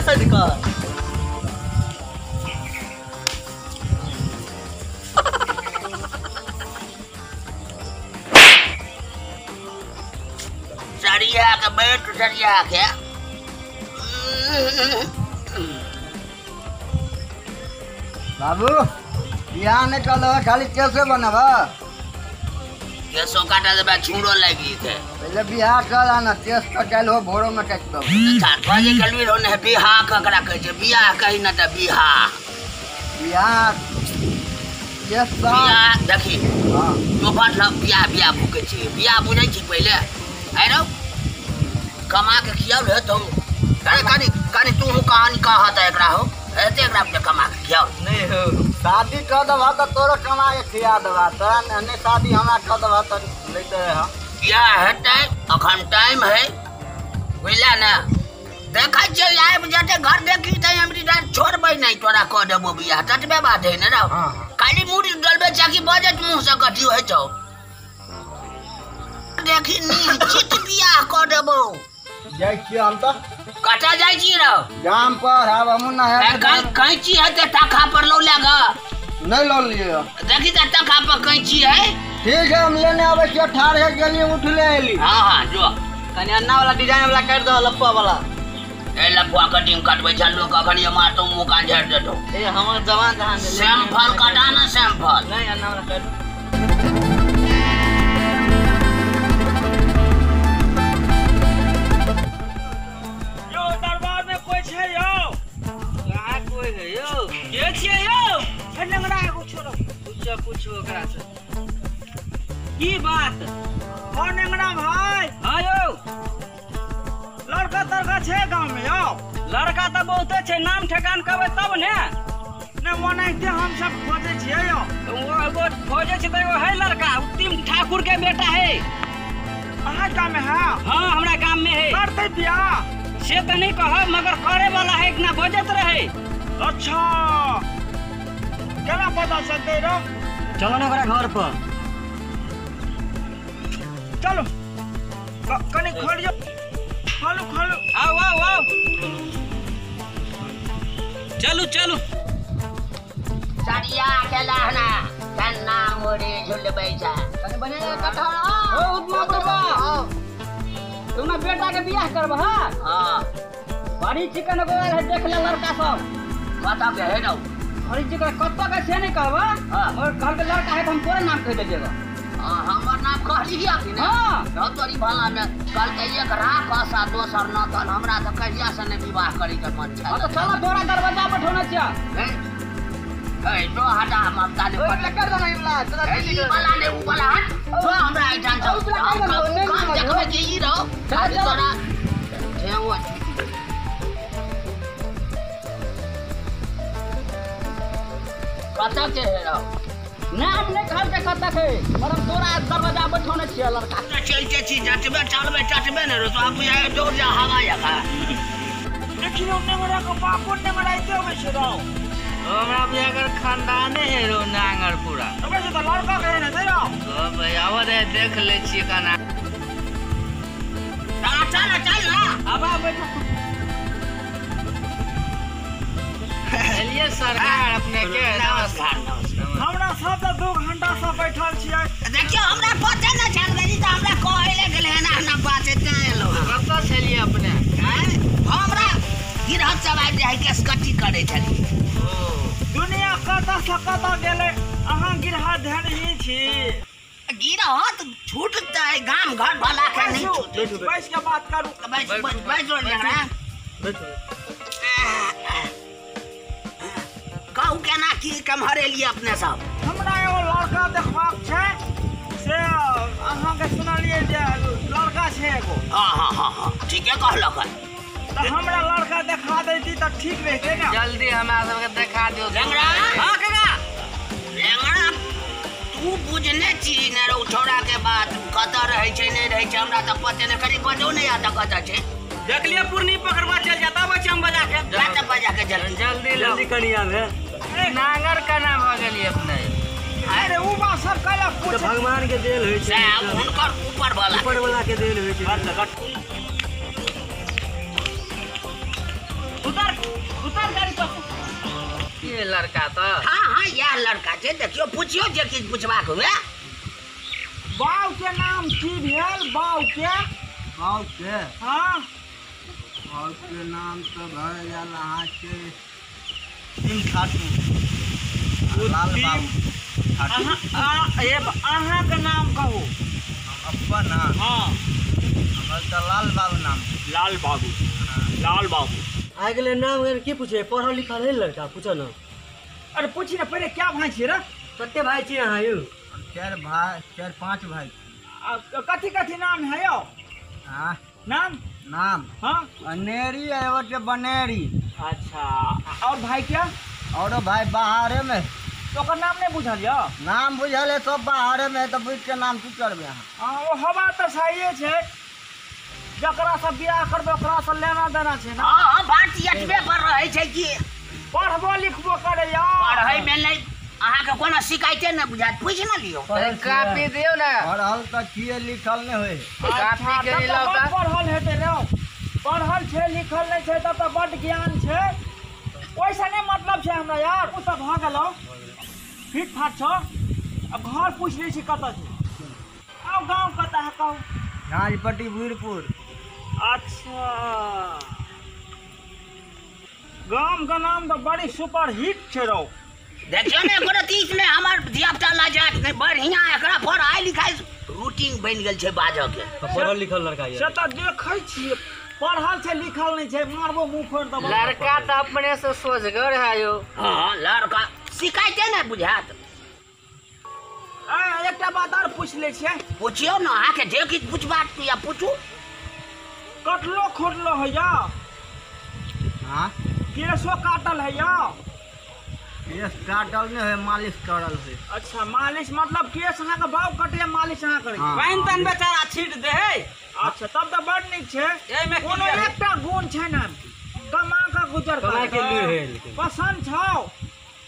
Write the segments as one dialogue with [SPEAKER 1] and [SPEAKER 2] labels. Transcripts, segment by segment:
[SPEAKER 1] सदिखन।
[SPEAKER 2] सरिया के बैठ सरिया के
[SPEAKER 1] बाबू बियाह नहीं चल खाली कैसे बनब
[SPEAKER 2] केसो काटा देबे छूरो लागि थे
[SPEAKER 1] पहले बियाह चल आना केस कटाइल हो भोरो में काट दो
[SPEAKER 2] बजे कलवी हो ने बियाह ककरा कहै छै बियाह कहि न त बियाह
[SPEAKER 1] बियाह केस
[SPEAKER 2] बियाह देखी हां तो बात ल बियाह बियाह भूकै छी बियाह बुझै छी पहिले आइ रौ कमा के खियाउ हे तो अरे कनी कनी तू कहानी कहत एकरा हो एते एकरा पे कमा के खियाउ
[SPEAKER 1] नहीं हो शादी कर दबा त तोरा कमा के खिया दबा तोरा नहीं शादी हमरा कर दबा त लेते रह
[SPEAKER 2] बियाह हेतै अखन टाइम है बुझला ना देखै छियै आबि जेतै घर देखी त हमरी डार छोड़बै नहीं तोरा कह देबो बियाह ततबे बात है ने रौ खाली मुड़ी डलबे चाकी बजत मुंह से कथी होइ छौ देखी निश्चित बियाह कह देबो
[SPEAKER 1] जाइ छियै हम त
[SPEAKER 2] कटा जाइ छी रौ
[SPEAKER 1] गाम पर आब हमहूँ ना है
[SPEAKER 2] कैंची है त तखा पर लौ लग
[SPEAKER 1] नहीं लौ लियो
[SPEAKER 2] देखी त तखा पर कैंची है
[SPEAKER 1] ठीक है हम लेने आबै छियै ठाढ़ है गेली उठ ले एली
[SPEAKER 2] हां हां जो
[SPEAKER 1] कनी अन्ना वाला डिजाइन वाला काटि दो लप्पा वाला
[SPEAKER 2] ए लप्पा कटिंग कटबै छ लोक अखन ये मारतो मुंह कान झाड़ि देतो
[SPEAKER 1] ए हमर जवान जहान
[SPEAKER 2] सैंपल कटा ना सैंपल
[SPEAKER 1] नहीं अन्ना वाला काट
[SPEAKER 3] पूछो ओकरा से की बात
[SPEAKER 4] हो नेंगरा भाई
[SPEAKER 3] हां यौ
[SPEAKER 4] लड़का तड़का छै गांव में यौ
[SPEAKER 3] लड़का त बहुते छै नाम ठेकान कहबै तब ने
[SPEAKER 4] ने ओनाहिते हम सब खोजै छियै यौ
[SPEAKER 3] तो वो एगो खोजै छै त एगो है लड़का उत्तम ठाकुर के बेटा है
[SPEAKER 4] अहाँ गांव में है
[SPEAKER 3] हां हमरा गांव में है
[SPEAKER 4] करतै बियाह
[SPEAKER 3] से त नहीं कहब मगर करे वाला है इतना बजत रहे
[SPEAKER 4] अच्छा केना पता चलतै रौ
[SPEAKER 3] चलो ना ओकरा घर पर
[SPEAKER 4] चलो कनी खोलियो खोलू खोलू
[SPEAKER 3] आओ आओ आओ चलू चलू
[SPEAKER 2] सरिया के लहना कन्ना मोरे झुलबै छै
[SPEAKER 1] कनी बने कटहर
[SPEAKER 3] ओ उतना बाबा तुम ना बेटा के बियाह करब हां
[SPEAKER 2] हां
[SPEAKER 3] बड़ी चिकन गोल है देख ले लड़का सब
[SPEAKER 2] कतऽ के है रौ
[SPEAKER 3] अरे जी कतऽ के से नहीं कहबा और घर के लड़का है त हम तोरे नाम कह देबे
[SPEAKER 2] हां हमर नाम कहलियै कि ने
[SPEAKER 3] हां
[SPEAKER 2] त तोरी भला में कहलकै एक राख सा दोसर न तहन हमरा त कहिया से ने विवाह करै के मन छै
[SPEAKER 3] हां त चल तोरा दरवाजा पर ठोना छिया
[SPEAKER 2] ए तो हटा हम ताले
[SPEAKER 1] पर कर दो नहीं वाला तोरा
[SPEAKER 2] ई वाला ने ऊ वाला हट जो हमरा एठान छ हम देखबै कि ई रहो तोरा ठेहुआ कतऽ के है रौ
[SPEAKER 3] नाम नहीं कहल के कतऽ के मगर तोरा दरवाजा पर ठोने छियै लड़का
[SPEAKER 2] चलते छी जतबे चलबे ततबे ने रो तो आप बुझाय दौड़ जा हवा जका
[SPEAKER 4] देखियो नेंगरा के बापो नेंगरा एते अबै छै रौ
[SPEAKER 3] हमरा बुझाय कर खानदाने है रौ नांगर पूरा
[SPEAKER 4] अबै छै त लड़का के ने रौ
[SPEAKER 3] ओ भाई आवा दे देख ले छियै कना
[SPEAKER 2] चल चल ना
[SPEAKER 3] अब आ बैठ चलिए सरकार अपने के
[SPEAKER 2] नमस्कार नमस्कार
[SPEAKER 4] हमरा सब त 2 घंटा से बैठल छियै
[SPEAKER 2] देखियो हमरा पता न चल गेली त हमरा कहै ले गेलै ना ना बात एते एलो
[SPEAKER 3] कतऽ छलियै अपने
[SPEAKER 2] हमरा गिरहत सब आबि जाइ केस कट्टी करै छलियै
[SPEAKER 4] ओ दुनिया कतऽ से कतऽ गेलै अहाँ गिरहत धन ही छी
[SPEAKER 2] गिरहत छूटतै गाम घर वाला के नहीं छूटतै
[SPEAKER 4] बैस के बात करू
[SPEAKER 2] बैस बैस बैस झगड़ा
[SPEAKER 1] बैठो
[SPEAKER 2] कहू केना की कमहरेलियै अपने सब
[SPEAKER 4] हमरा एगो लड़का देखबाक छै से अहाँके सुनलियै जे लड़का छै एगो
[SPEAKER 2] हाँ हाँ हाँ हाँ ठीके कहलक हन
[SPEAKER 4] तऽ हमरा लड़का देखा दैती तऽ ठीक रहितै ने
[SPEAKER 3] जल्दी हमरा सबके देखा दियौ
[SPEAKER 2] लेंगड़ा
[SPEAKER 3] हाँ काका
[SPEAKER 2] लेंगड़ा तू बुझने छी ने रौ छौड़ा के बात कतऽ रहै छै नहि रहै छै हमरा तऽ पते नहि करी बजौ नहि आता कतऽ छै
[SPEAKER 3] देखलिए पूर्णी पकड़वा चल जाता बच्चा हम बजा के
[SPEAKER 2] जा तऽ बजा के जल्दी
[SPEAKER 3] जल्दी
[SPEAKER 1] जल्दी कनी आबे
[SPEAKER 3] नांगर केना भऽ गेलियै अपने
[SPEAKER 4] अरे उ बात सब कहलक पूछ
[SPEAKER 1] भगवान के देल होइ छै
[SPEAKER 2] हुनकर ऊपर वाला
[SPEAKER 1] ऊपर वाला के देल होइ छै
[SPEAKER 3] उतर
[SPEAKER 5] लड़का तऽ।
[SPEAKER 2] हाँ हाँ इएह लड़का छै। देखियौ पुछियौ जे किछु पुछबाक हुए।
[SPEAKER 4] बाउ के नाम की भेल? बाउ के?
[SPEAKER 1] बाउ के?
[SPEAKER 4] हाँ
[SPEAKER 1] बाउ के नाम तऽ भऽ गेल अहाँके सिंह खातून। लाल बाबू।
[SPEAKER 4] अहाँके नाम कहू।
[SPEAKER 1] अपन?
[SPEAKER 4] हाँ
[SPEAKER 1] हमर तऽ लाल बाबू नाम।
[SPEAKER 4] लाल बाबू। लाल बाबू
[SPEAKER 6] आइ गेलै नाम की पूछे? पढ़ल लिखल है लड़का? पूछो ना।
[SPEAKER 4] अरे पूछी ना पहिले, क्या भाई छियै रे?
[SPEAKER 6] कते भाई छियै अहाँ यौ?
[SPEAKER 1] चारि भाई, 4-5 भाई।
[SPEAKER 4] कथी कथी नाम है यौ?
[SPEAKER 1] हाँ
[SPEAKER 4] नाम?
[SPEAKER 1] नाम
[SPEAKER 4] हाँ
[SPEAKER 1] अनेरी एगो बनेरी।
[SPEAKER 4] अच्छा और भाई क्या?
[SPEAKER 1] और भाई बाहरे में।
[SPEAKER 4] तो ओकर नाम नहीं बुझल यौ?
[SPEAKER 1] नाम बुझल है, सब बाहरे में है तऽ बुझ के नाम की करबै अहाँ?
[SPEAKER 4] हाँ ओ हवा तऽ सहिए छै, जकरा से बियाह करबै ओकरा से लेना देना छै ना।
[SPEAKER 2] हाँ बात एतबे पर रहै छै कि
[SPEAKER 4] पढ़बो लिखबो करे यौ।
[SPEAKER 2] पढ़ै में नहि अहाँके कोनो शिकायते नहि बुझायत, पूछि ने लियौ।
[SPEAKER 5] कापी दियौ ने।
[SPEAKER 1] पढ़ल तऽ छियै, लिखल नहि होइ।
[SPEAKER 5] कापी के मिलाउ तऽ
[SPEAKER 4] पढ़ल हेतै रौ। पढ़ल छै लिखल नहि छै तब तऽ बड्ड ज्ञान छै। ओहिसँ नहि मतलब छै हमरा यार। ओ तऽ भऽ गेलौ, फिट फाट छौ। अब घर पूछि लै छी कतऽ छै। आउ गाँव कतऽ है कहू?
[SPEAKER 1] झाँझपट्टी वीरपुर।
[SPEAKER 4] अच्छा गाम के नाम तऽ बड़ी सुपर हिट छै रौ।
[SPEAKER 2] देखियौ ने एको 30 में हमर धियापुता लाजात नहि, बढ़िया एकरा पढ़ाइ लिखाइ रूटीन बनि गेल छै बाजऽ के।
[SPEAKER 6] पढ़ल लिखल लड़का
[SPEAKER 4] से तऽ देखै छियै, पढ़ल छै लिखल नहि छै, मारबो मुँह फोड़ि देबो।
[SPEAKER 5] लड़का तऽ अपने से सोझगर है यौ।
[SPEAKER 2] हाँ लड़का शिकायते नहि बुझायत।
[SPEAKER 4] एकटा बात आर पूछि लै छियै।
[SPEAKER 2] पुछियौ ने अहाँके जे किछु पुछबाक या पूछू।
[SPEAKER 4] कटलो खोटलो है यौ?
[SPEAKER 1] हाँ
[SPEAKER 4] केशो काटल है यौ?
[SPEAKER 1] केश काटल नहि है, मालिश करल है।
[SPEAKER 4] अच्छा मालिश मतलब केश अहाँके बाउ कटे मालिश अहाँ करै?
[SPEAKER 3] पानि तानि बेचारा छीट दे है।
[SPEAKER 4] अच्छा तब तऽ बड नीक छै। कोनो एकटा गुण छै ने, कमा कऽ गुजर
[SPEAKER 6] कमाइ के लूरि है। लेकिन
[SPEAKER 4] पसन्द छौ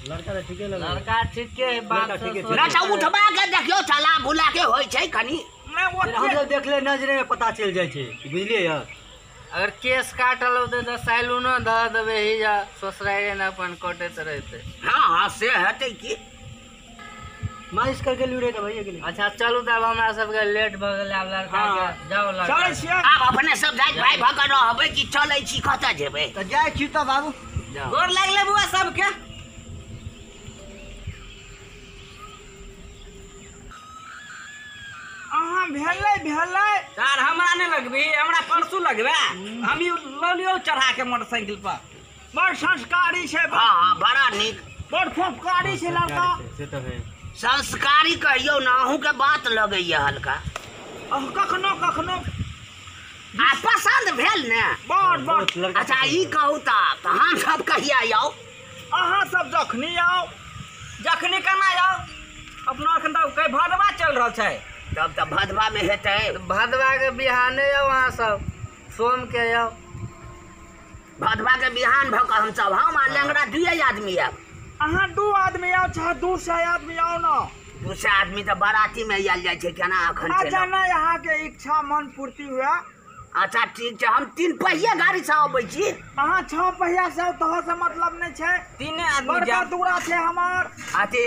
[SPEAKER 6] लड़का? तऽ ठीके लगै।
[SPEAKER 5] लड़का ठीके है बात।
[SPEAKER 2] ना तऽ उठबा के देखियौ चला बुला के होइ छै कनि।
[SPEAKER 6] हमसब देखले नजरे में पता चलि जाइ छै, बुझलियै यौ।
[SPEAKER 5] अगर केश काटल होतै तऽ सैलूनो धऽ देबै ही जा ससुरारे ने अपन कटैत रहतै।
[SPEAKER 2] हाँ हाँ से हेतै की।
[SPEAKER 6] मालिश करके लूरि तऽ भइए गेलै।
[SPEAKER 5] अच्छा चलू तब हमरा सबके लेट भऽ गेलै। आब लड़का के जाउ लड़का।
[SPEAKER 4] चलै छियै
[SPEAKER 2] आब अपने सब जाइत भाई भऽ कऽ रहबै कि चलै छी कतऽ जेबै?
[SPEAKER 1] तऽ जाइ छी तऽ बाबू।
[SPEAKER 3] गोर लागलै बुआ सबके।
[SPEAKER 4] अहाँ भेलै भेलै
[SPEAKER 3] सर हमरा नहि लगबी, हमरा परसू लगबे। हम ई लऽ लियौ चढ़ा के मोटरसाइकिल पर।
[SPEAKER 4] बड़ संस्कारी छै।
[SPEAKER 2] हाँ हाँ बड़ा नीक,
[SPEAKER 4] बड़ संस्कारी छै लड़का।
[SPEAKER 6] से तऽ है
[SPEAKER 2] संस्कारी कहियौ ने, अहूँके बात लगैया हल्का।
[SPEAKER 4] कखनो कखनो
[SPEAKER 2] आ पसन्द भेल ने
[SPEAKER 4] बड़ बड़।
[SPEAKER 2] अच्छा ई कहू तऽ हम सब कहिया आउ?
[SPEAKER 4] अहाँ सब जखनी आउ।
[SPEAKER 3] जखनी केना आउ? अपना एखन तऽ कई भदवा चलि रहल छै।
[SPEAKER 2] तब तऽ भदवा में हेतै।
[SPEAKER 5] भदवा के बिहाने आउ अहाँ सब, सोम के आउ।
[SPEAKER 2] भदवा के बिहान भऽ कऽ हमसब, हम आ लेंगड़ा दुए आदमी आयब।
[SPEAKER 4] अहाँ 2 आदमी आउ चाहे 200 आदमी आउ ने।
[SPEAKER 2] 200 आदमी तऽ बाराती में आयल जाइ छै, केना अखन?
[SPEAKER 4] अच्छा नहि, अहाँके इच्छा मन पूर्ति हुए।
[SPEAKER 2] अच्छा ठीक छै, हम 3 पहिया गाड़ी से अबै छी।
[SPEAKER 4] अहाँ 6 पहिया से आउ तोहर से मतलब नहि छै।
[SPEAKER 3] 3 आदमी
[SPEAKER 4] बड़का दूरा छै हमर।
[SPEAKER 2] अथी